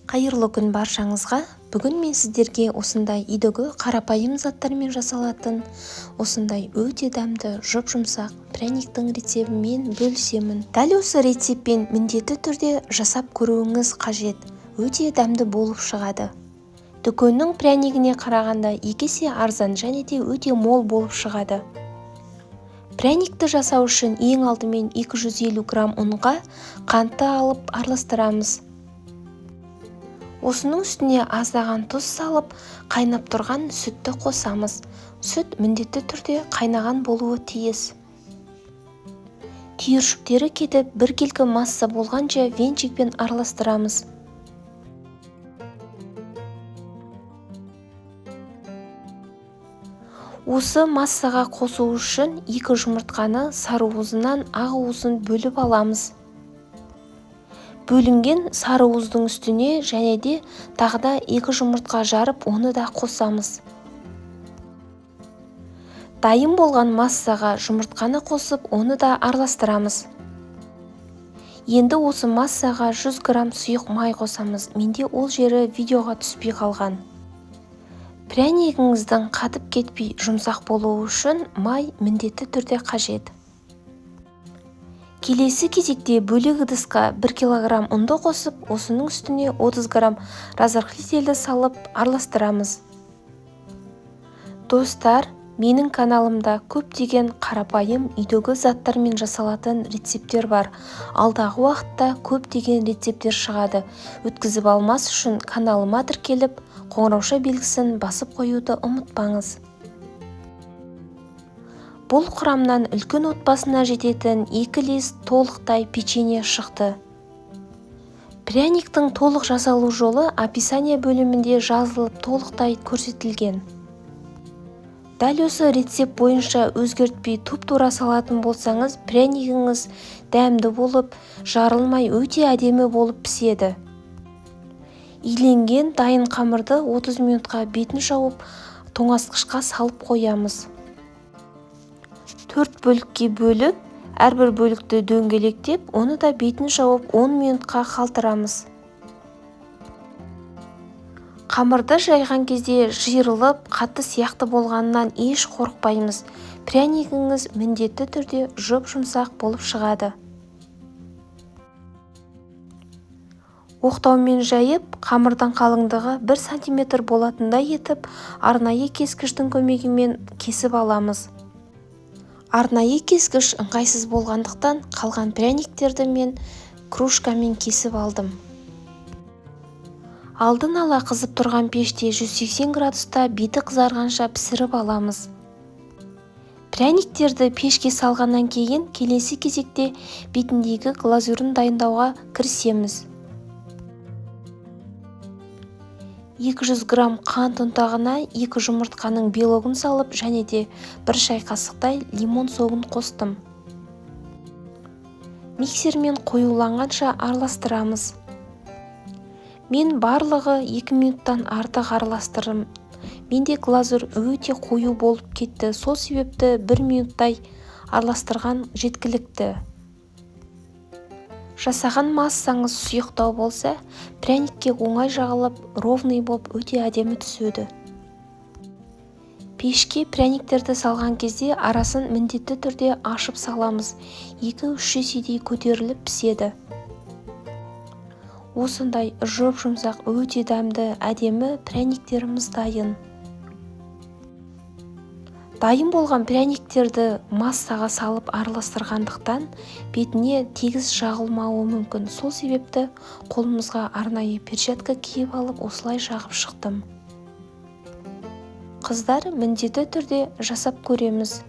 Қайырлы күн баршаңызға. Бүгін мен сіздерге осындай үйдегі қарапайым заттармен жасалатын осындай өте дәмді жұп-жұмсақ пряниктің рецебімен бөлісемін. Дәл осы рецептпен міндетті түрде жасап көруіңіз қажет. Өте дәмді болып шығады. Дүкеннің прянигіне қарағанда екі есе арзан және де өте мол болып шығады. Пряникті жасау үшін ең алдымен 250 грамм ұнға қантты алып араластырамыз. Осының үстіне аздаған тұз салып, қайнап тұрған сүтті қосамыз. Сүт міндетті түрде қайнаған болуы тиіс. Түйіршіктері кетіп, біркелкі масса болғанша венчикпен араластырамыз. Осы массаға қосу үшін 2 жұмыртқаны сары уызынан ақ уызын бөліп аламыз. Бөлінген сары уыздың үстіне және де тағы да 2 жұмыртқа жарып, оны да қосамыз. Дайын болған массаға жұмыртқаны қосып, оны да араластырамыз. Енді осы массаға 100 грамм сұйық май қосамыз. Менде ол жері видеоға түспей қалған. Прянигіңіздің қатып кетпей жұмсақ болуы үшін май міндетті түрде қажет. Келесі кезекте бөлек ыдысқа 1 килограмм ұнды қосып, осының үстіне 30 грамм разрыхлительді салып араластырамыз. Достар, менің каналымда көптеген қарапайым үйдегі заттармен жасалатын рецепттер бар. Алдағы уақытта көптеген рецепттер шығады. Өткізіп алмас үшін каналыма тіркеліп, қоңырауша белгісін басып қоюды ұмытпаңыз. Бұл құрамнан үлкен отбасына жететін 2 лист толықтай печенье шықты. Пряниктің толық жасалу жолы описание бөлімінде жазылып толықтай көрсетілген. Дәл осы рецепт бойынша өзгертпей тұп-тура салатын болсаңыз, прянигіңіз дәмді болып, жарылмай өте әдемі болып піседі. Иленген дайын қамырды 30 минутқа бетін жауып, тоңазытқышқа салып қоямыз. 4 бөлікке бөліп, әрбір бөлікті дөңгелектеп, оны да бетін жауып 10 минутқа қалтырамыз. Қамырды жайған кезде жиырылып, қатты сияқты болғанынан еш қорықпаймыз. Прянигіңіз міндетті түрде жұп-жұмсақ болып шығады. Оқтаумен жайып, қамырдың қалыңдығы 1 сантиметр болатындай етіп, арнайы кескіштің көмегімен кесіп аламыз. Арнайы кескіш ыңғайсыз болғандықтан қалған пряниктерді мен кружкамен кесіп алдым. Алдын ала қызып тұрған пеште 180 градуста беті қызарғанша пісіріп аламыз. Пряниктерді пешке салғаннан кейін келесі кезекте бетіндегі глазурін дайындауға кірісеміз. 200 грамм қант ұнтағына 2 жұмыртқаның белогын салып, және де 1 шай қасықтай лимон согын қостым. Миксермен қоюланғанша араластырамыз. Мен барлығы 2 минуттан артық араластырдым. Менде глазурь өте қою болып кетті, сол себепті 1 минуттай араластырған жеткілікті. Жасаған массаңыз сұйықтау болса, пряникке оңай жағылып, ровный болып өте әдемі түседі. Пешке пряниктерді салған кезде арасын міндетті түрде ашып саламыз. 2-3 еседей көтеріліп піседі. Осындай жұп-жұмсақ, өте дәмді, әдемі пряниктеріміз дайын. Дайын болған пряниктерді массаға салып араластырғандықтан бетіне тегіс жағылмауы мүмкін. Сол себепті қолымызға арнайы перчатка киіп алып, осылай жағып шықтым. Қыздар, міндетті түрде жасап көреміз.